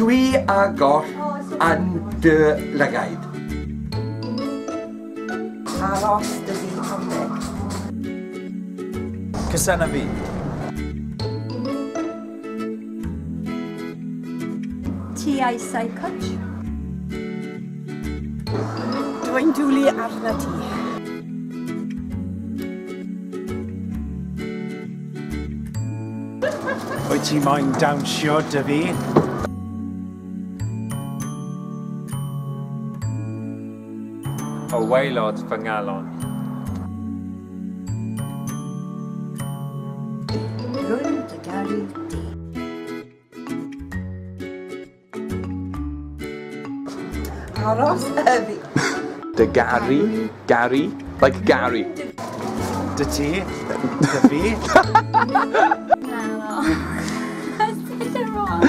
Dwi ar goll yn dy lygaid. Aros dy fi am byth. Cysena fi. Ti eisiau cwtsh? Dwi'n dwlu arna ti. Wyt ti moyn dawnsio 'da fi? O waelod fy ngalon. Rwy'n dy garu di. Aros y fi. Dy garu? Gary? Like Gary. Dy ti? Dy fi? No. I said it wrong.